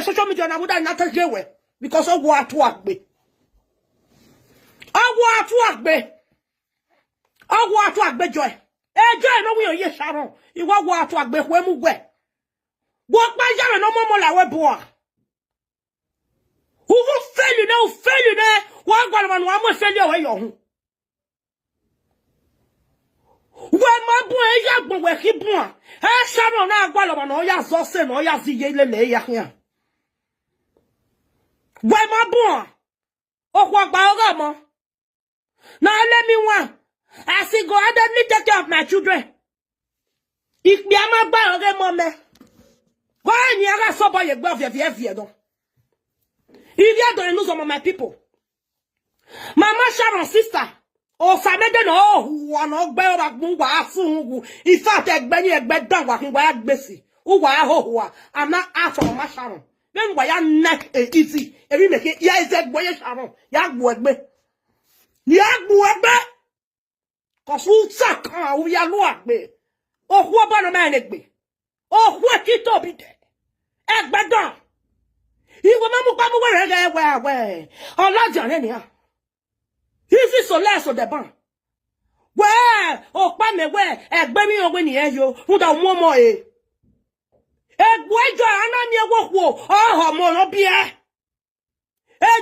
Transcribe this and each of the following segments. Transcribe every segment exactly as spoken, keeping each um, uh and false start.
social media na, without na te ye wẹ, because ọ wa tua gbe. Ọ wa tua gbe. Ọ wa tua gbe Joy. E Joy ne ọ winna ye Sharon, I wa wa tua gbe khuemu wẹ. Wẹ ọkpa ya mwẹ ne ọ mu ọmọ la wẹ bua. U vbe fail nẹ, u fail nẹ, wa gualọ ọmwa ne uwa mu fail ọre yọ uhunmwu. Wẹ ma buan, e ya gbọn wẹ khin buan. Ẹ Sharon na gualọ ọmwa ne ọ ya zọ sẹ ne ọ ya zẹ iye lele ya khian. Wẹ ma buan, okhuo gba ọghe ọmọ. Now let me one. I say, God, let me take care of my children. Ikpia ma gba ọghe mọ mẹ. Why ni a gha sọbọ ye egbe ọviẹviẹviẹ nọ? Ivbi Ẹdo ne uzọmọ, my people. Mama Sharon sister, Osamẹdẹ ne ọ hu uwa ne ọ gbe ọmwa gbọn uwa a sẹ uhunmwu. In fact, ẹgbẹ ni ẹgbẹ dan uwa khin, uwa ya gbe si, uwa a hoho uwa. I'm not out for Mama Sharon. Vbene uwa ya na e easy, emwi mẹ khin, ya zẹ egbe ye Sharon, ya gbuẹ egbe. Ya gbuẹ egbe. Cause u sa kan, u ya lua gbe. Okhuo ọba ne ọ ma rẹn egbe. Okhuo ẹki to bi dẹ. Ẹgbẹdọn. Iwẹ ma mu kpa mu wẹ rẹ ghẹ wẹ, wẹ. Ọ ladian nẹ nian. Ifi so lẹ so dẹban. Wẹ, okpa mẹ wẹ, ẹgbẹ emwi ọghe ne irẹn yo, rhunmwuda u mu ọmọ ẹre. Egbe Joy a na miẹn wẹ okhuo, ọ hẹ ọmọ ne ọ biẹ.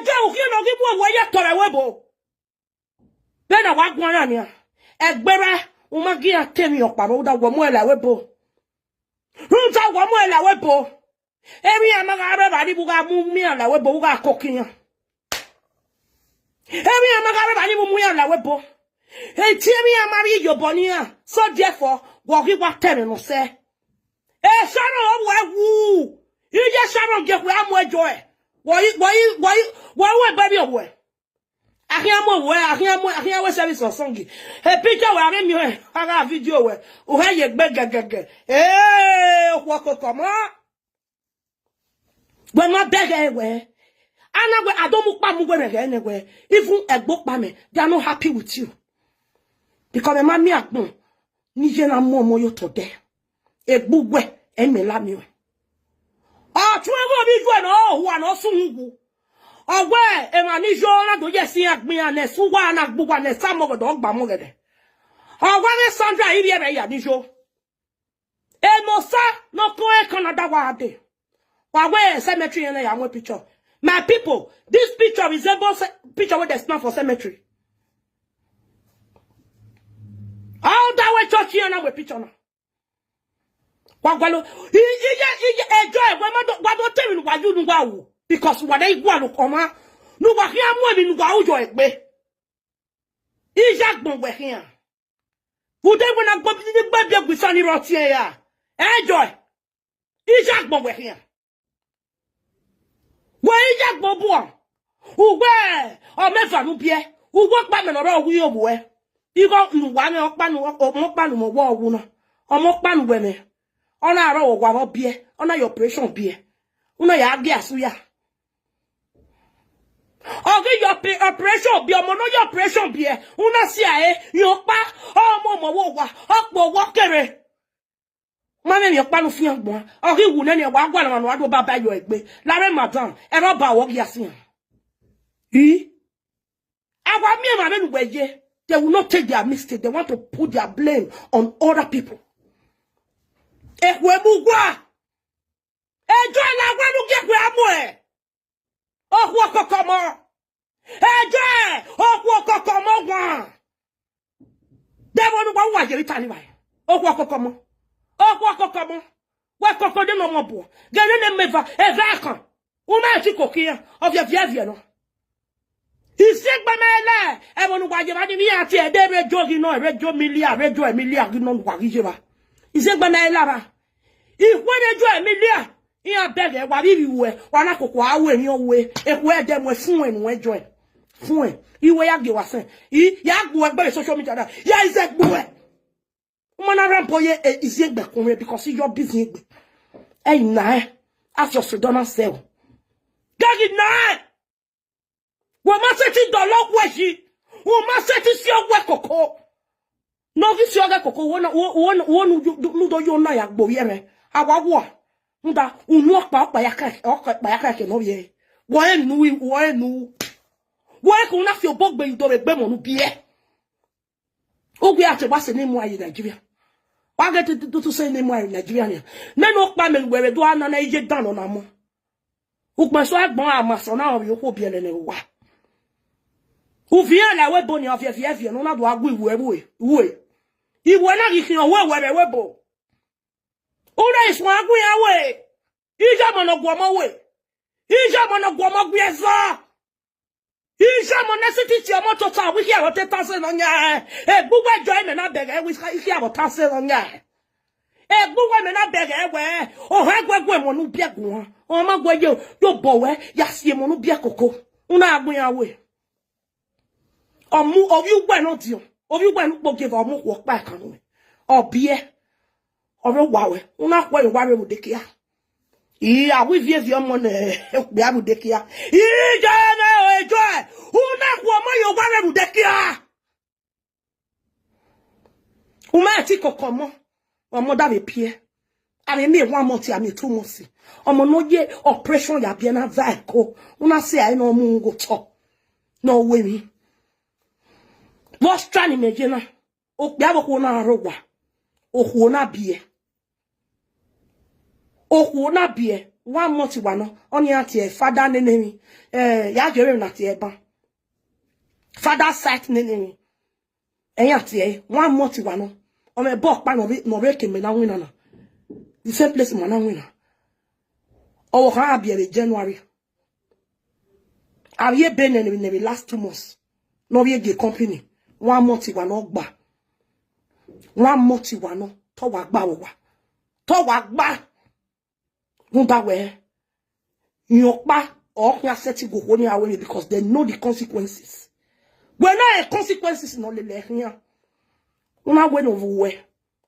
Joy, u khian ne ọ ghi mu owẹ ye tọrọ ẹvbo ebo. Vbene a wa guan na nian, ẹgberra, u ma gi iran te emwi ọkpa rhunmwuda wẹ mu ẹre la ẹvbo ebo. Rhunmwuda wẹ mu ẹre la ẹvbo ebo. Emwi iran ma gha rre evba ni vbe u gha mu iran la ẹvbo ebo, u gha koko iran. Emwi iran ma gha rre evba ni vbe u mu iran la ẹvbo ebo. Eti emwi iran ma rrie iyobọ ne iran. So therefore, wẹ ọ ghi wa ta ẹmwẹ ne ọ sẹ. E Sharon ọ wẹ wu. Iye Sharon gie khuẹ a mu Joy. Wẹ i, wẹ i, wẹ i, wẹ i ru ebe vbiẹ wẹ. A khian mu wẹ, a khian mu, a khian wẹ service or song. E picture wẹ a ghi miẹn, a gha video wẹ. U hẹ ye egbe gẹgẹgẹ. Eh, okhuo koko ọmọ. Wẹ ma bẹghe wẹ. A na wẹ, a do mu kpa mu wẹ mẹ ghẹ nẹ wẹ. Even ẹgbokpa mẹ, they are not happy with you. Because mẹ ma miẹn agbọn ne I ye na mu ọmọ ye otọ dẹ. Egbe uwẹ, ẹ mẹ la miẹn. Ọtun ẹvbo vbe iye ne ọ hua ne ọ sẹ uhunmwu. Ọ wẹ emwa ni yo na do ye ẹse iran gbe iran, ne ẹse uwa na gbe uwa, ne ẹse amọghọdọ gbe amọghọdọ. Ọ wẹ vbe Sandra ivbi ẹmwẹ ya ni yo. Enosa ne ọ kọn ẹre Canada wa dee. Wa wẹ cemetery iran na ya mu picture. My people, this picture resembles ce-, picture wey dem snap for cemetery. All that way church iran na mu picture na. Wa gualọ, i, iye, iye, Joy, wẹ ma do, wa do te emwi ne uwa yu ne uwa ru, because wa na i gualọ ọmwa, ne uwa khian mu emwi ne uwa ru yọ egbe. I ya gbọn wẹ khian. Vbe u de wẹ na gbọ, gbe biẹ gu isan ni rre ọtiẹn ra. Joy, I ya gbọn wẹ khian. Wẹ I ya gbọn bua. Uwẹ, ọ mẹ eva ne u biẹ. Uwẹ ọkpa mẹ ne ọ rre uwu iyobọ ruẹ. Igho ne uwa mwẹ ọkpa nu, ọmọ ọkpa nu mẹ wẹ ọ wu na. Ọmọ ọkpa nu wẹ mwẹ. Ọ na rrọọ owa vbe ọ biẹ, ọ na ya operation biẹ. U na ya gie asu ya. Ọ ghi ya ope-, operation biẹ, ọmọ ne ọ ya operation biẹ, u na si ẹre, rẹn ọkpa, ọ mu ọmọ vbe owa, ọ kpe owa ọ kere. Ma mwẹ emwi ọkpa ne u fian gbọn, ọ ghi wu nene, wa gualọ ọmwa ne wa do baba yọ egbe. Lare madam, ẹrọ ba wẹ ọ gia sian. I? A wa miẹn emwa vbene uwẹ ye, they will not take their mistake, they want to put their blame on other people. Ekhue mu uwa. Joy, la wẹ ne u gie ekhue a mu ẹre. Okhuo koko ọmọ. Joy, okhuo koko ọmọ wan. Dẹmwẹ ne uwa, uwa ye vbe ta ni vba. Okhuo koko ọmọ. Okhuo koko ọmọ. Wẹ koko de ne ọmọ buọ. Ghe nene mẹ eva, eva kan. U ma ti koko iran, ọ viẹ viẹ viẹ nọ. Isiegbe mẹ la, ẹvbo ne uwa ye evba ni, vbe iran tie ẹdẹ Radio ghi nọ, Radio Emilia, Radio Emilia ghi nọ ne uwa ghi ye evba. Isiegbe mẹ la ra. Ikhuo Radio Emilia, iran bẹghe, wa vbe ivbi ruẹ, wa na koko a ru emwi ọ ru, ekhue ẹdẹ muẹn fuẹn nuẹn Joy. Fuẹn. I wẹ ya gie wa sẹn. I ya gbuẹ gbe social media na. Ya izẹ gbuẹ. U ma na rhan bọ ye, eh, Iziegbe kun mwẹ because I yọ biziegbe. Ẹ i na ẹ, a fi ọsẹ dọ na sẹ o. Gẹghi na ẹ. Wẹ ma sẹtin dọlọ wẹ yi. Wẹ ma sẹtin si ọghe koko. Ne ọ ghi si ọghe koko, wẹ na, wẹ, wẹ, wẹ nu, nu do yo na ya gbe ovbi ẹmwẹ. A wa wua. Rhunmwuda unu ọkpa, ọkpa ya ka, ọkpa ya ka ke ne ọ vbiẹ. Wẹ ọre nu, wẹ ọre nu. Wẹ ọre ke u na fi obọ gbe ye udo vbe egbe emọ ne u biẹ. Ugbia te wa sẹ ne mu a ye Nigeria. Wa ghe te tutu sẹ ne mu a ye Nigeria nia. Nene ọkpa mẹ ne uwẹ vbe do a na na iye dan nọ na mọ. Ukpọn eso agbọn a ma sẹ ọna, ovbi okhuo biẹlẹ ne uwa. U viẹn la ẹvbo ebo nia, ọ viẹ viẹ viẹ ne u na do a gu iwẹ ru e, ru e. Iwẹ na ghi khian wẹ wẹ vbe ẹvbo ebo. U na i suẹn a gu iran wẹ. Iye ọmọ ne ọ gu ọmọ wẹ. Iye ọmọ ne ọ gu ọmọ gui ẹzọ. Iye ọmọ ne siti tie ọmọ tota, wẹ ikhiẹ vbe ọ te ta sẹ ne ọ yan. Egbe uwẹ jọ mẹ na bẹghe wẹ ikhiẹ vbe ọ ta sẹ ne ọ yan. Egbe uwẹ mẹ na bẹghe wẹ, ọ hẹ guẹ gu emọ ne u biẹ guan. Ọ ma guẹ ye, ye obọ wẹ ya si emọ ne u biẹ koko. U na gu iran wẹ. Ọ mu, ovbi uwẹ ne ọ diọn, ovbi uwẹ ne ukpo gie vbe, ọ mu okhuo ọkpa ẹkan nuẹn. Ọ biẹ, ọ vbe wa wẹ, u na khuẹ ye owa rre vbe udekia. I a wi vievie ọmọ ne okpia vbe udekia. Iye mwẹ o, Joy, u na khuẹ ọmọ ye owa rre vbe udekia. U ma ti koko ọmọ, ọmọ da vbe piẹ. A vbe miẹn one month, a miẹn two months. Ọmọ ne ọ ye operation ya biẹ na va ẹko, u na sẹ a ne ọ mu ghe otọ ne ọ ru emwi. Vbe Australia mẹ ye na, okpia vbe okhuo na rre owa, okhuo na biẹ. Okhuo na biẹ, one month wa nọ, ọni iran tie father nene emwi, eh, ya ye emwi na tie ban. Father side nene emwi. Iran tie one month wa nọ. Ọ mwẹ ebe ọkpa ne ọ vbe, ne ọ vbe ke mẹ na winna na. The same place ma na winna. Ọvbokhan a biẹ vbe January. A vbe ebe nẹ ne vbe last two months. Ne ọ vbe gie company. One month wa nọ gba. One month wa nọ. Te ọ wa gba vbe owa. Te ọ wa gba. Rhunmwuda wẹ, iran ọkpa ọ khian sẹtin gu okhuo ni a wẹ emwi, because they know the consequences. Wẹ na e consequences ne ọ lele khian. U na wẹ ne ọ vbe uwẹ.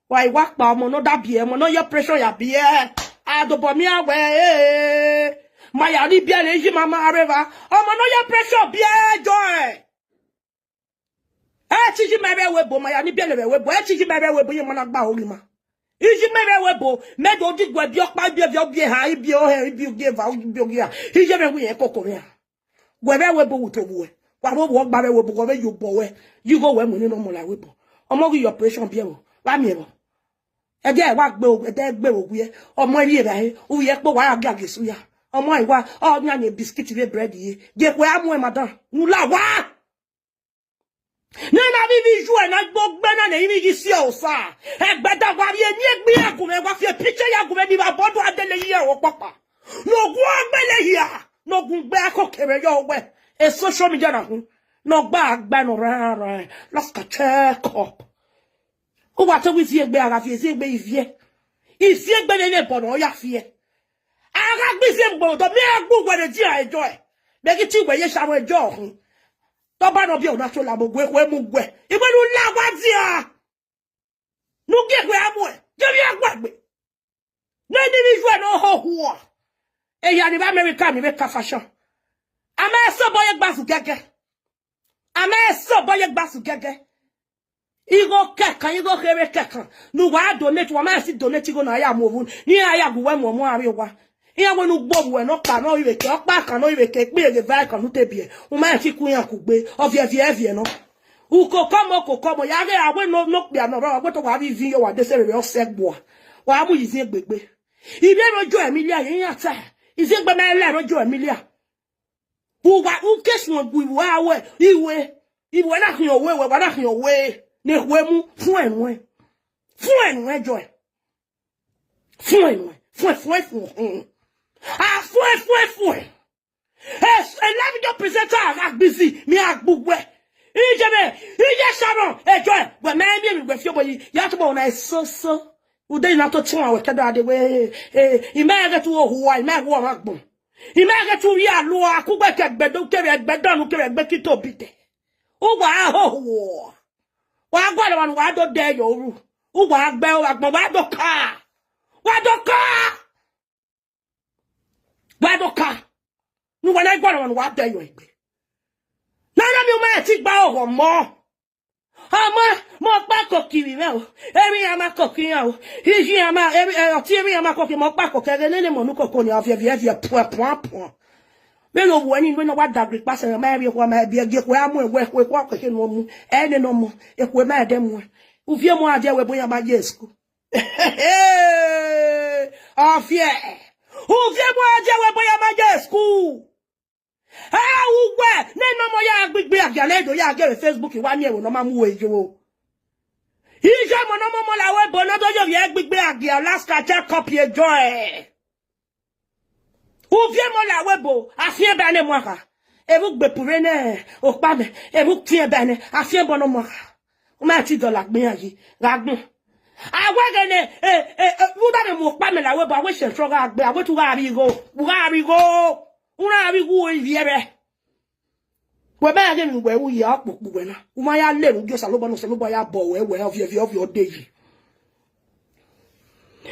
Wa i wa kpa ọmọ ne ọ da biẹ, ọmọ ne ọ ye operation ya biẹ. A dobọ miẹn wẹ, eh, ma ya ni biẹ ne iye ima ma rre evba. Ọmọ ne ọ ye operation biẹ, Joy. Ẹ te iye ima vbe ẹvbo ebo, ma ya ni biẹ ne vbe ẹvbo ebo. Ẹ te iye ima vbe ẹvbo ebo, iye ima na gba oghi ima. Iye ima vbe ẹvbo ebo, mẹ do diguẹ biẹ ọkpa, ibiẹ viọ, ibiẹ eha, ibiẹ ohẹn, ibiẹ ogieva, ibiẹ ogia. Iye mwẹ wẹ irẹn koko mwẹ ra. Wẹ vbe ẹvbo ebo wu te ovbuẹ. Wa vbe ovbuẹ ọgba vbe ẹvbo ebo, wẹ vbe ye obọ wẹ. Ye igho wẹ mu ene ne ọmọ la ẹvbo ebo. Ọmọ ghi ye operation biẹ vbo. Wa miẹn vbọ. Ẹdẹ wa gbe, ẹdẹ gbe vbe owiẹ. Ọmọ rhie evbare, u ye kpo wa ya giagie esu ya. Ọmọ i wa, ọ yan ne biscuit vbe bread ye. Gie ekhue a muẹn, madam. Ne u la owa. Ne na vbe ivbi iyuẹ na gbe ogbe na ne ivbi ghi si Osa. Ẹgbẹdẹ wa vbe eni egbe iran gu mwẹ, wa fi picture ya gu mwẹ ni vbe abọdu adele yi ẹro kpakpa. Ne ọ gu ọgbẹlẹ hia, ne ọ gu gbe ako kevbe yọ wẹ. E social media na hu. Ne ọ gba agba nọ rran rran. Let's go check up. U wa te wẹ iziegbe, a gha fi iziegbe iviẹ. Iziegbe vbe vbe ẹbọ ne ọ ya fiẹ. A gha gbe iziegbe odọ, mẹ a gbe uwẹ ne dia ẹjọ ẹ. Mẹ ghi te uwẹ ye sha mwẹ ẹjọ ọhọn. Tọba nọ biẹ, u na to la mu gue, ekhue mu gue. Iwẹ ne u la owa dia. Ne u gie ekhue a muẹn, je vbe a guẹ gbe. Ne eni vbe iyuẹ ne ọ hoho. Ehia ni vbe America ni vbe ka fashion. A ma ẹse obọ ye gbasu gẹgẹ. A ma ẹse obọ ye gbasu gẹgẹ. Igho kẹkan, igho kherhe kẹkan. Ne uwa donate, wa ma si donate igho na ya mu ovun. Ne iran ya gu uwẹ mu ọmọ avbe owa. Iran wẹ ne u gbe ovbuẹ ne ọkpa ne ọ ivbe ke, ọkpa kan ne ọ ivbe ke, ekpirege va kan ne u te biẹ. U ma rẹn fi ku iran kugbe, ọ viẹ viẹ viẹ nọ. Ukoko ọmọ, ukoko ọmọ, ya ghe a wẹ ne okpia nọ rrọọ, wẹ te wa vbe ivin yo, wa de sẹ vbe ọsẹ gbua. Wa mu yi izin egbegbe. Ivbi ẹmwẹ ojo Emilia, iran ta. Izin egbe ma lẹ ẹmwẹ ojo Emilia. Uwa, u ke suẹn gu iwe a wẹ, iwe, iwe na khian owe, wẹ wa na khian owe, ne ekhue mu, fuẹn nuẹn. Fuẹn nuẹn, Joy. Fuẹn nuẹn, fuẹn, fuẹn, fuẹn. Hmm. A fuẹn, fuẹn, fuẹn. E, e live video presenter a gha gbizi, mi a gbu wẹ. Iye mẹ, iye Sharon, e Joy, wẹ mẹ mi mi wẹ fi obo yi, ya tobọ na e so so. Ude na to tun awẹ kẹdọ ade wẹ, eh, ima ẹghẹ tu ohuwa, ima ẹghẹ ọmwa gbọn. Ima ẹghẹ tu ri alua, kugbe ke ẹgbẹdọ, kevbe ẹgbẹdọnu, kevbe ẹgbẹ kito bite. Uwa hoho. Wa gualọ wa nu, wa do dẹ yọ ru. Uwa gbe, wa gbọn, wa do ka. Wa do ka. Wa do ka. Nu wa na gualọ wa nu, wa dẹ yọ egbe. Na na mi u ma ti gba oghọ mọ. Ama, mẹ ọkpa koko ivbi mwẹ o. Emwi iran ma koko iran o. Iji iran ma, emwi, eh, ọtẹn emwi iran ma koko, mẹ ọkpa koko ẹghẹ nene mọ ne u koko ni, ọ viẹ viẹ viẹ puẹn puẹn puẹn. Vbene ovbuẹ ni nene wa dagbe ikpasẹ, ma vbe ekhua ma biẹ gie ekhue a mu ẹwẹ ekhue ekhua keke ne ọ mu. Ẹnẹ ne ọ mu, ekhue ma ẹdẹ muẹn. Uvie mu a dia wẹ ebo iran ma ye school. Ọ viẹ. Uvie mu a dia wẹ ebo iran ma ye school. A ru wẹ ne nọmọ ya gbe igbe agia ne do ya gie vbe Facebook wa miẹn ẹvbo ne ọ ma mu ue yo. Iye ọmọ ne ọ mọmọ la wẹ ebo ne ọ do ye ovbi ẹre gbe igbe agia, Alaska cha copy ejọ ẹ. Uvie mọ la wẹ ebo, a fiẹn ba ne muagha. Evbu gbe pure ne okpa mẹ, evbu fiẹn ba nẹ, a fiẹn bọ ne muagha. U ma ti dọlọ gbe iran yi, gha gbọn. A wẹ ghe ne, e, e, e, u da vbe mu okpa mẹ la wẹ ebo, a wẹ sẹsọ gha gbe, a wẹ tu gha rri igho, u gha rri igho, u na rri igho ivbi ẹre. Wẹ ma ya ghe emwi ne uwẹ ru ye ọkpokpo uwẹ na, u ma ya le emwi gie Osanobua ne Osanobua ya bọ ruẹ, wẹ ọviẹviẹ ọviẹ ọ de yi.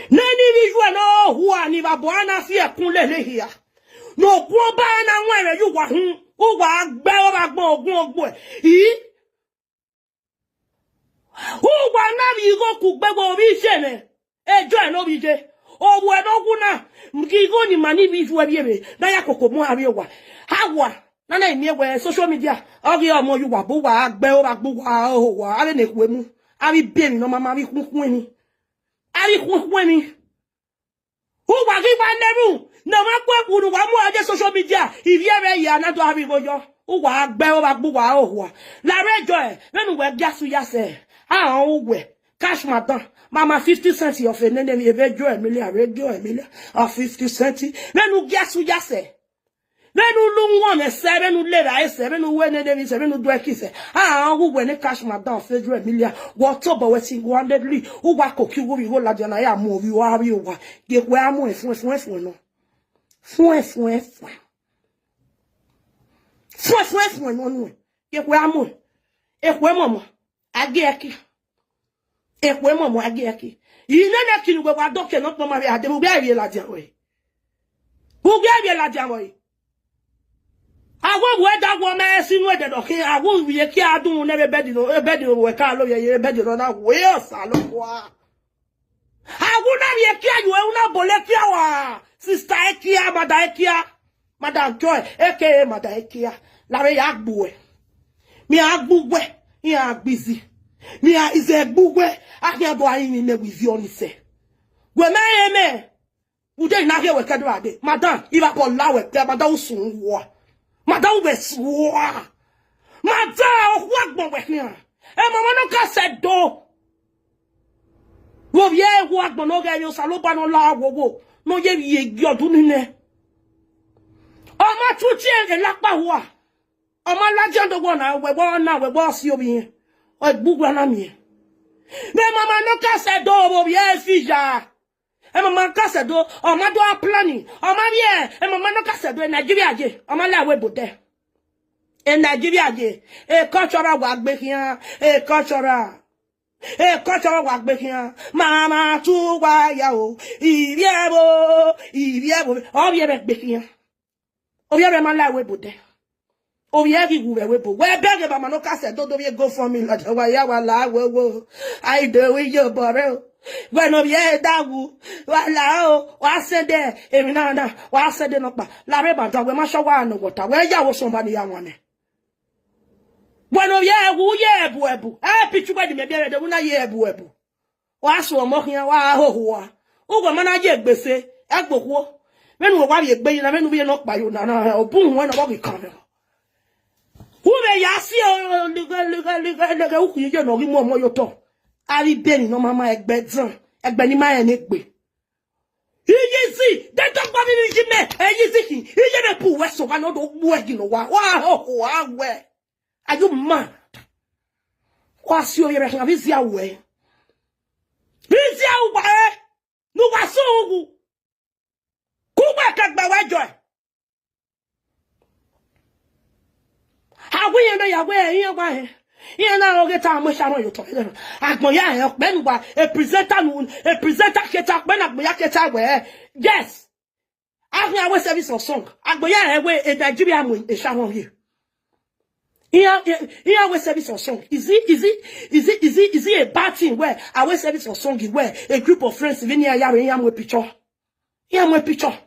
Nene ivbi iyuẹ ne ọ hua ni vbe abọ a na fi ẹkun lele hia. Ne okun ọba na wan ẹmwẹ ye uwa hun, uwa gbe ọre agbọn ogun ọgbuẹ. I, uwa na vbe igho kugbe vbe ovbi iye mwẹ, ejọ ẹ ne ovbi iye. Ovbuẹ ne ọ wu na, gie igho ni ma ni vbe ivbi uwẹ vbiẹ vbe, na ya koko mu avbe owa. A wa, na na miẹn wẹ social media, ọ ghi ọmọ ye uwa, bu uwa gbe ọre agbọn uwa, owa, avbe ne ekhue mu, avbe iberi ne ọ ma ma, avbe ikhuẹn ikhuẹn ni. Avbe ikhuẹn ikhuẹn ni. Uwa ghi wa nẹ ru, ne ọ ma ku ẹkhu ne uwa mu a ye social media, ivbi ẹre ya na do avbe igho yọ. Uwa gbe ọre agbọn uwa, owa. Larre ejọ ẹ, vbene uwẹ gia su ya sẹ, a rẹn uwẹ, cash madam, mama fifty cent of enene emwi eve ejọ ẹ million, eve ejọ ẹ million, a fifty cent. Vbene u gia su ya sẹ, vbene u lu wọn mwẹ sẹ, vbene u le ra sẹ, vbene u wẹ nene emwi sẹ, vbene u do ẹki sẹ, a rẹn uwẹ ne cash madam of ejọ ẹ million, wẹ tobọ wẹ single handedly, uwa koko igho vbe igho ladian na ya mu ovbi uwa, avbe owa, gie ekhue a mu ẹfuẹn ẹfuẹn ẹfuẹn nọ. Fuẹn, fuẹn, fuẹn. Fuẹn, fuẹn, fuẹn nọ nuẹn. Ekhue a mu. Ekhue mọmọ, a gie ẹki. Ekhue mọmọ, a gie ẹki. I nene ẹki ne uwẹ wa do ke ne ọ kpọnma vbe a dee, vbe uwẹ vbiẹ ladian ruẹ. Vbe uwẹ vbiẹ ladian ruẹ. A wẹ vbe uwẹ da wẹ ọmọ ẹre si unu ẹdẹdọ khin, a wẹ vbe iyeke a dun ne vbe bed no, bed no wẹ ka lo ye, bed no na wẹ Osanobua. A wu na rhie kia, yu ẹre na bọlẹ kia wa. Sister Ekia, Mother Ekia. Madam Joy, aka Mother Ekia. Lare ya gbuẹ. Mi a gbuẹ, iran gbizi. Mi a ize gbuẹ, a khian do a rinmwian mẹ vbe iviọ ni sẹ. Wẹ mẹ rẹn mẹ. Ude na ghe wẹ kẹdẹ ra dee. Madam, ivbabọ la wẹ kẹ, madam usun wua. Madam wẹ sua. Madam, okhuo agbọn wẹ khian. Emọ mwa nọ ka sẹ do. Vbe ovbi ẹre wu agbọn ne ọ ghẹ vbe Osanobua ne ọ la wowo, ne ọ ye vbe gie ọdun ni nẹ. Ọ ma tutu ẹre lakpa hua. Ọ ma ladian do wẹ ọna, wẹ wẹ ọna, wẹ wẹ ọ si ovbi irẹn. Ọ gbe uwa na miẹn. Vbe emọ mwa nọ ka sẹ do vbe ovbi ẹre fi ya. Emọ mwa ka sẹ do, ọ ma do a plan, ọ ma vbiẹ, emọ mwa nọ ka sẹ do, e Nigeria ye, ọ ma la wẹ ebo dẹ. E Nigeria ye, e culture wa gbe khian, e culture. E culture wa gbe khian, mama tu wa ya o, ivbi ẹvbo, ivbi ẹvbo, ọ vbiẹ vbe gbe khian. Ovbi ẹre ma la wẹ ebo dẹ. Ovbi ẹre ghi wu vbe ẹvbo ebo. Wẹ bẹghe ba ma nọ ka sẹ do do vbe GoFundMe ladian, wa ya wa la wẹ wo. Ai de wi ye obọ rẹ o. Wẹ ne ovbi ẹre da wu, wa la o, wa send emwi na na, wa send nọkpa. Lare ba da, wẹ ma sọ wa nọ wọta. Wẹ ya wo sọn ba ni ya wan nẹ. Wẹ ne ovbi ẹre wu ye ẹbu ẹbu. Ẹ picture wẹ ni mẹ biẹ rẹ de, wẹ na ye ẹbu ẹbu. Wa so ọmọ khian, wa hoho ua. Uwẹ ma na ye egbe se, ẹgbokhuo. Vbene uwẹ wa vbe egbe yi na, vbene u vbe nọkpa yo na, na, ọbun wẹ na vbe ọ ghi kan mwẹ. U vbe ya si o, lighe, lighe, lighe, lighe, u khin ye ne ọ ghi mu ọmọ ye otọ. Avbe iberi ne ọ ma ma ẹgbẹ dan, ẹgbẹ ni ma rẹn ne egbe. Iye izi, de dọgba vbe iye mẹ, iye izi khin, iye mẹ bu uwẹ sẹ owa ne ọ do gbuẹ ghi ne owa, wa hoho ua wẹ. Are you mad? Wa si ovbi ẹre khian, vbe izia ruẹ. Vbe izia ruẹ, ne uwa sẹ uwu. Ku uwa ka gbe wẹ joy. A wẹ iran na ya wẹ iran wa hẹ. Iran na rẹn ọghe ta mu esa rhọn ye otọ vbe ẹdẹrẹ. Agbọn ya hẹ ọkpẹ ne uwa, e presenter nu, e presenter ke ta ọkpẹ ne agbọn ya ke ta wẹ. Yes. A khian wẹ service of song. Agbọn ya hẹ wẹ e Nigeria mu esa rhọn ye. Iran, iran wẹ service on song. Is it, is it, is it, is it, is it a bad thing where a wẹ service on song where a group of friends, even iran ya vbe iran mu picture? Iran mu picture.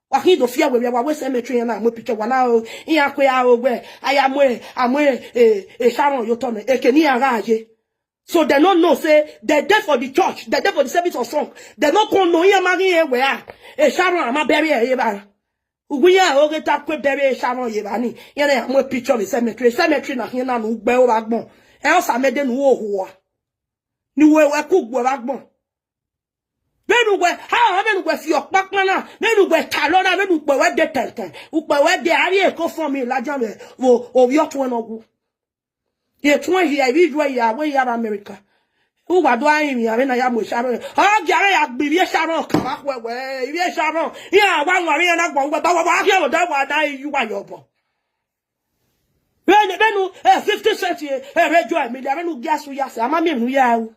Wa khin do fi ẹre wẹ, wa wẹ cemetery iran na mu picture, wa na o, iran kue a o wẹ, a ya mu, a mu, eh, eh, Sharon ye otọ nẹ, eke ne iran gha ye. So they no know say they dey for the church, they dey for the service of song. They no come know iran ma ghi rẹn wẹ a, eh, Sharon a ma bury ẹre evba. Uwu iran oghe ta kue bury Sharon ye evba ni, iran na ya mu picture vbe cemetery, cemetery na khian na ne u gbe oro vbe agbọn. Ẹ, Osamẹdẹ ne u ho owa. Ne uwẹ wẹ ku gbe vbe agbọn. Vbene uwẹ, ha, vbene uwẹ fi ọkpakpa na, vbene uwẹ talọ na, vbene ukpẹ wẹ de tẹntẹn, ukpẹ wẹ de, a rhie eko fọn mi ladian vbe ovbi ọtuẹn ne ọ wu. Ye tuẹn hia, ivbi iyuẹ hia, wẹ hia vbe America. Uwa do a rinmwian vbene a ya mu Sharon. Ọ gia vbe ya gbe ivbi Sharon kama khuẹ wẹ, ivbi Sharon. Iran wa wan vbe iran na guan uwẹ, ba wa, wa khian vbe odẹ wa na yu uwa ye obọ. Vbene, vbene, eh, fifty cent, eh, eh, vbe Joy Media, vbene u gia su ya sẹ, a ma miẹn emwi ne u ya ru.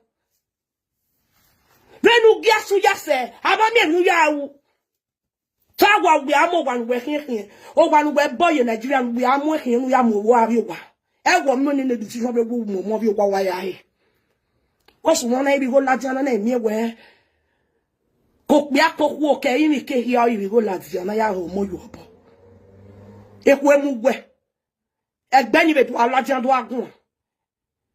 Vbene u gia su ya sẹ, a ma miẹn emwi ne u ya ru. Te a wa wẹ a mu owa ne uwẹ khian khian, owa ne uwẹ bọ ye Nigeria, ne uwẹ a mu ẹkhian ne u ya mu owa avbe owa. Ẹ wọ miẹn ọnii ne decision vbe wu mu ọmọ avbe owa wa ya he. Wẹ sunu na ivbi igho ladian na, na miẹn wẹ, ke okpia ke okhuo ke ẹrinmwi ke ehia ọre ivbi igho ladian na ya ho ọmọ ye obọ. Ekhue mu wẹ. Ẹgbẹ ni vbe do a ladian do a guan.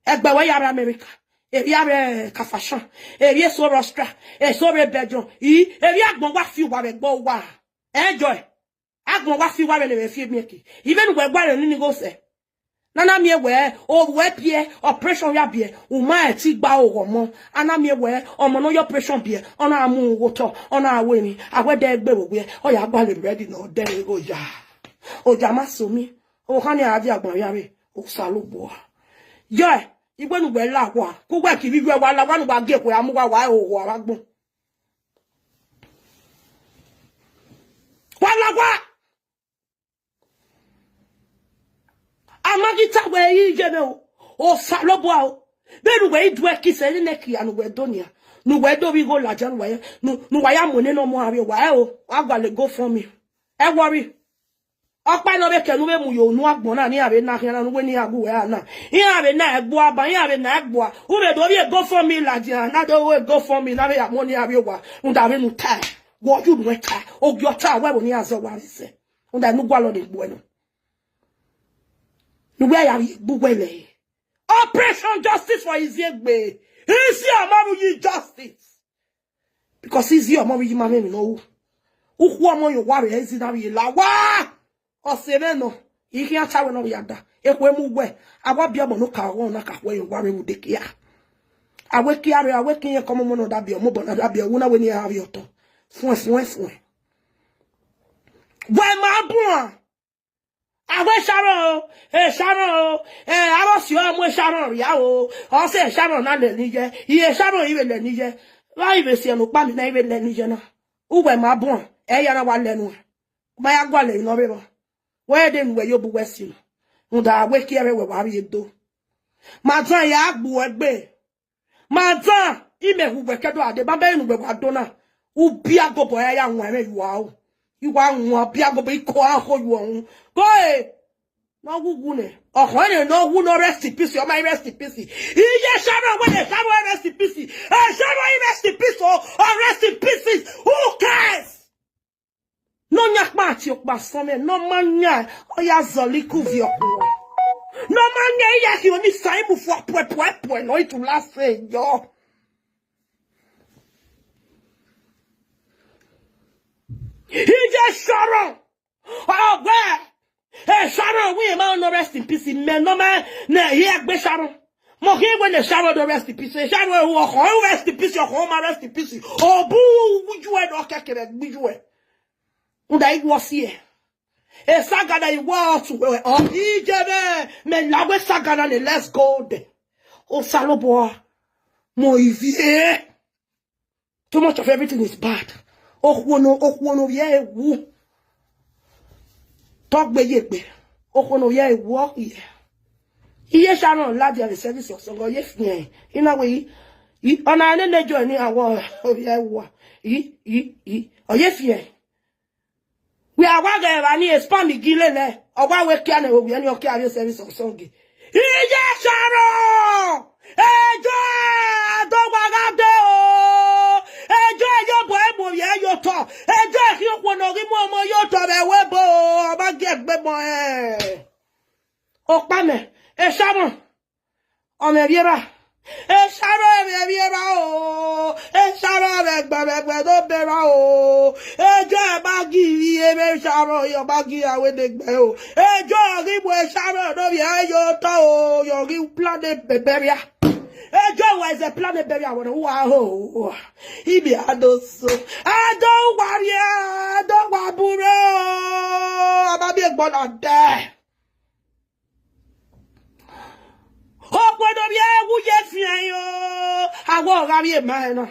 Ẹgbẹ wẹ ya rre America, erriọ a rre Kafashan, erriọ eso rre Austria, eso rre Belgium, i, erriọ agbọn wa fi uwa vbe ẹgbẹ uwa. Enjoy. Agbọn wa fi uwa vbene mwẹ fi emiẹki. Ivbene uwẹ gualọ nini igho sẹ. Ne a na miẹn wẹ, oruẹ biẹ, operation ya biẹ, u ma rẹn ẹtin gba oghọ ọmọ. A na miẹn wẹ, ọmọ ne ọ ya operation biẹ, ọ na mu uhunmwu otọ, ọ na ru emwi, a wẹ ẹdẹ gbe vbe owiẹ, ọ ya gualọ bread ne ọ dẹ igho ya. Oja ma so mi, okhan ni a dia agbọn vbe avbe, Osanobua. Yẹ, iwẹ ne uwẹ la owa, ke uwẹ ke ivbi iyuẹ wa la owa ne uwa gie ekhue a mu uwa wa ro owa vbe agbọn. Wa la owa. A ma ghi ta wẹ, iye mwẹ o, Osanobua o, vbene uwẹ i duẹ ke isẹ ne nẹkia ne uwẹ do nian, ne uwẹ do vbe igho ladian ne uwa ya, ne, ne uwa ya mu nene ọmọ avbe owa, ẹ o, wa gualọ GoFundMe. Ẹ worry. Ọkpa ne ọ vbe kẹ ne u vbe mu ye unu agbọn na, ne iran vbe na khian na, ne uwẹ ne iran gu uwẹ ra na. Iran vbe na ẹgbua ba, iran vbe na ẹgbua. U vbe do vbe GoFundMe ladian, na do vbe GoFundMe na vbe ya mu ne iran vbe owa, rhunmwuda vbene u tae, wẹ ọyunnuẹn tae, ogie ọ tae, wẹ ẹvbo ne iran zẹ owa vbe sẹ. Rhunmwuda ne u gualọ ne egbuẹ nọ. Ne uwẹ ya vbe gbe uwẹ lẹ. Operation justice for Iziegbe. Izi ọmọ vbe uyi justice. Because izi ọmọ vbe uyi ma mwẹ emwi ne ọ ru. Ukhu ọmọ ye owa vbe izi na vbe la owa. Ọse mwẹ nọ. I khian ta wẹ ne ọ vbe ya da. Ekhue mu wẹ. A wa biẹ ọmọ ne ọ ka ọghọ na ka khuẹ ye owa vbe vbe udekia. A wẹ kia rre, a wẹ ke irẹn ke ọmọ ọmọ ne ọ da biẹ, ọmọ obọ ne ọ da biẹ, ọwu na wẹ ne iran vbe otọ. Fuẹn, fuẹn, fuẹn. Wẹ ma buan. A wẹ Sharon o, e Sharon o, e, avbe ọsi ọre mu Sharon rria o, ọ sẹ Sharon na lẹ ni ye, iye Sharon i vbe lẹ ni ye, vbe a i vbe si ẹn ne ukpa mi na i vbe lẹ ni ye na, uwẹ ma buan, ẹ ya na wa lẹ nuẹn, ma ya gualọ emwi ne ọ vbe vbọ, wẹ de ne uwẹ ye obọ uwẹ si nọ, rhunmwuda wẹ ke ẹre wẹ wa rrie do. Ma dan ya gbe uẹ gbe. Ma dan, imẹ hu wẹ ke do a deba, bẹghe ne uwẹ wa do na. U biẹ agobo ya ya wan ẹmwẹ ye uwa o. I wa wan biẹ agobo, I ko a ho ye uwa unu. Go e. Ne ọ wu wu nẹ. Ọkhọ ẹre ne ọ wu nọ rest in peace, ọ ma rest in peace. Iye Sharon wẹ ne Sharon rest in peace. E Sharon rest in peace o, or rest in pieces. Who cares? Ne ọ yan ọkpa tie ọkpa sọmwẹ, ne ọ ma yan, ọ ya zọlọ iku viọ ọkhuo. Ne ọ ma yan iye khian ni sa imu fua puẹ puẹ puẹ ne ọ i tu lase yọ. Iye Sharon, ọ wẹ, e Sharon wẹ ma nọ rest in peace, mẹ ne ọ ma ne iye egbe Sharon. Mọ khian wẹ ne Sharon do rest in peace, e Sharon ru ọkhọ, rest in peace, ọkhọ ma rest in peace. Obu uju ẹ ne ọ kẹkẹ vbe gbe uju ẹ. Rhunmwuda I wọ si ẹ. E saga na I wọ tu wẹ, ọ, iye mwẹ, mẹ la wẹ saga na nẹ, let's go there. Osanobua, mọ ivie. Too much of everything is bad. Okhuo ne, okhuo ne ovbi ẹre wu. Te ọ gbe ye egbe. Okhuo ne ovbi ẹre wu, ọ khin. Iye Sharon ladian vbe service ọsọgọ, ọ ye fian. I na wẹ, i, i, ọna nene Joy ne iran wẹ ovbi ẹre wu. I, i, i, ọ ye fian. Wẹ a wa ghẹ evba ni, spam gi lele, ọ wa wẹ kia nẹ, ovbi ẹre ni ọ kia avbe service of song. Iye Sharon! Ejo ẹ do wa gha de o! Ejo ẹ ye obọ ẹ mu ovbi ẹre ye otọ. Ejo ẹ khian okhuo ne ọ ghi mu ọmọ ye otọ vbe ẹvbo ebo, ọ ma gie egbe mọ ẹn. Okpamẹ, e Sharon, ọ mwẹ vbiẹ evba. E Sharon mwẹ vbiẹ evba o. E Sharon mwẹ ẹgbẹe mwẹ ẹgbẹe do bẹ evba o. Ejo ẹ ma gi ivbi eme Sharon, ọ ma gi irae wẹ ne egbe o. Ejo ọ ghi mu e Sharon ne ovbi ẹre ye otọ o, ọ ghi plan burial. Ejo wa zẹ plan burial wẹ ne uwa ho. Ibi a do so. A do wa rrie, a do wa bun rre o. A ma miẹn egbe na dẹ. Okhuo ne ovbi ẹre wu ye fian yo. Awẹ ọ gha vbiẹ ma rẹn na.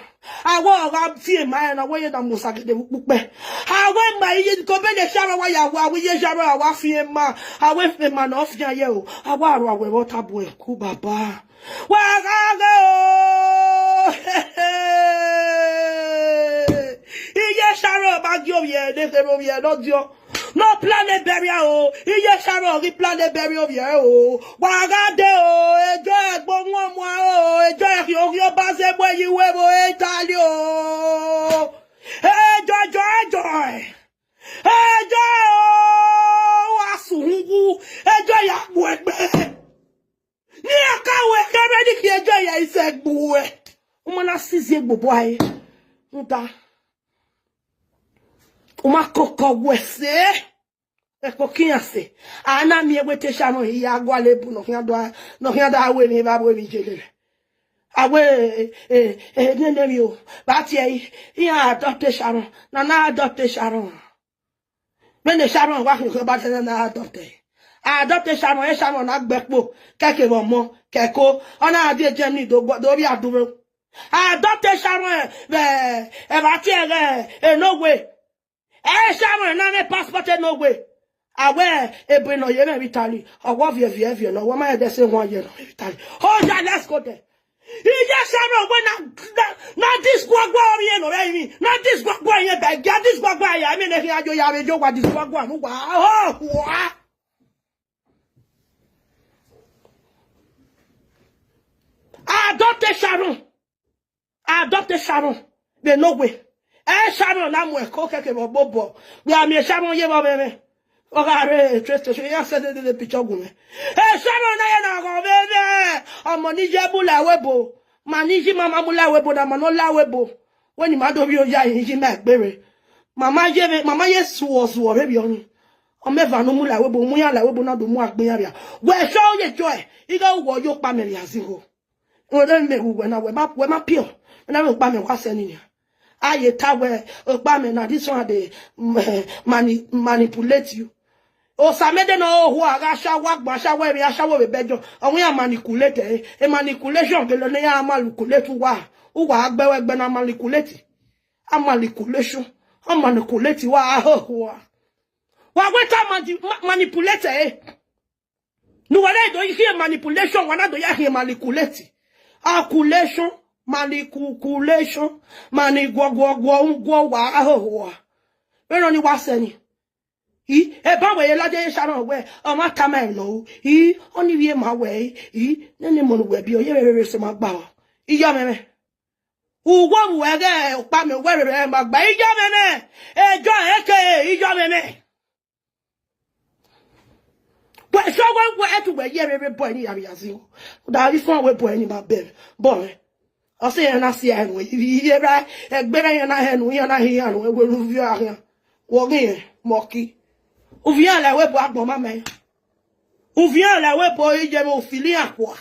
Awẹ ọ gha fian ma rẹn na, wẹ ye na mu osagede vbe ukpukpẹ. Awẹ ma iye ko be ne Sharon wa ya wa, wẹ iye Sharon wa fian ma. Awẹ fian ma ne ọ fian ye o. Awẹ aro awẹ vbe ọ ta bu ẹn ku baba. Wa gha ghe o. Iye Sharon ma gie ovbi ẹre ne kherhe ovbi ẹre ne ọ diọn. Ne ọ plan burial o. Iye Sharon ghi plan burial ovbi ẹre o. Wa gha de o. Ejo ẹ gbe ohuan mua o. Ejo ẹ khian oghian ọba zẹ mu ẹre ye uwu ẹvbo Italy o. Ejo, ejo, ejo. Ejo o. Wa sẹ uhunmwu. Ejo ya gbuẹ egbe. Ne iran ka wẹ khẹ vbe ne ikhian Ejo ya i sẹ gbuẹ. U ma na sizie egbe obọ ẹre. Rhunmwuda, u ma koko wẹ ẹse. Ẹko ke iran sẹ. A na miẹn wẹ te Sharon ya gualọ ebu ne ọ khian do a, ne ọ khian do a ru emwi evba, ru emwi iye lele. A wẹ, e, e, e, nene emwi o. Vbe a tie ẹre, iran adopt Sharon. Na na adopt Sharon. Vbene Sharon wa khian ba te na adopt ẹre. Adopt Sharon, e Sharon na gbe ẹkpo, kẹkẹ vbe ọmọ, kẹko, ọ na die Germany do gbo, do vbiẹ adunmwu. Adopt Sharon vbe, evba tie ẹghẹ, e Norway. E Sharon na mwẹ passport e Norway. A wẹ ebe ne ọ ye mwẹ vbe Italy, ọ wa viẹ viẹ viẹ nọ, ọ wa ma rẹn ẹdẹ sẹ one year nọ vbe Italy. Oya, let's go there. Iye Sharon wẹ na, na, na disguagua ọmọ irẹn ne ọ rre ẹrinmwi, na disguagua irẹn bẹgẹ, a disguagua ya, emwi ne khian yo ya vbe yo wa disguagua ne uwa. Oh, wa. Adopt Sharon. Adopt Sharon vbe Norway. E Sharon na mu ẹko kẹkẹ vbe ọgbobọ. Wẹ a miẹn Sharon ye vbe ọmwẹmwẹ. Ọ gha rre train station, iran send the picture gu mwẹ. E Sharon na ye na ghọ vbe mwẹ. Ọmọ ni ye mu la ẹvbo ebo. Ma ni yi mama mu la ẹvbo ebo, na ma ne ọ la ẹvbo ebo. Wẹ ne ima do vbiẹ oya, iye ima egbe rre. Mama ye vbe, mama ye suọ suọ vbe vbiẹ ọnii. Ọ mwẹ eva ne u mu la ẹvbo ebo, u mu iran la ẹvbo ebo na do mu agbe iran vbia. Wẹ sẹ ọ ye jọ ẹ, ighe uwẹ ọ ye okpamẹ vbe azigho. Wẹ ne mẹ ru wẹ na, wẹ ma, wẹ ma piọ. Wẹ na vbe okpamẹ wa sẹ ni nia. A ye ta wẹ, okpamẹ na, this one dey, mm, eh, mani-, manipulate you. Osamẹdẹ ne ọ ho a gha sha wa gbọn, a sha wa emwi, a sha wa vbe bẹjọ. Ọ wẹ iran manipulate ẹre. E manipulation gele ne iran manipulate uwa. Uwa gbe wẹ gbe na manipulate. A manipulation. A manipulate wa, a ho ho a. Wa wẹ ta mani-, ma-, manipulate ẹre. Ne uwa na do khian manipulation, wa na do ya khian manipulate. Calculation, manipulation, mani guọ guọ guọ guọ wa a ho ho a. Vbene ọnii wa sẹ ni. I, eba wẹ ye ladian ye Sharon wẹ, ọ ma tama ẹre nọ o. I, ọnii vbe ma wẹ, i, nene emọ ne uwẹ biẹ, ọ ye vbe rere sẹ ma gba o. Iye ọmwẹmwẹ. Uwẹ vbe uwẹ ghẹ okpamẹ, uwẹ rere ma gba. Iye ọmwẹmwẹ. Ejo eke, iye ọmwẹmwẹ. Wẹ sọ wẹ, wẹ ẹtu wẹ ye vbe, vbe bọ ẹre ni ya vbe ya zẹ o. Da vbe fọn wẹ bọ ẹre ni ma bẹ, bọ ẹre. Ọ sẹ iran na si ẹre nu, iye ra, ẹgbẹe ra iran na hẹ nu, iran na hẹ iran nu, ẹwẹ ne uvie a khian. Wọ ghi rẹn, mọki. Uvie iran la ẹvbo ebo agbọn ma mẹ. Uvie iran la ẹvbo ebo, iye vbe u feel iran kua.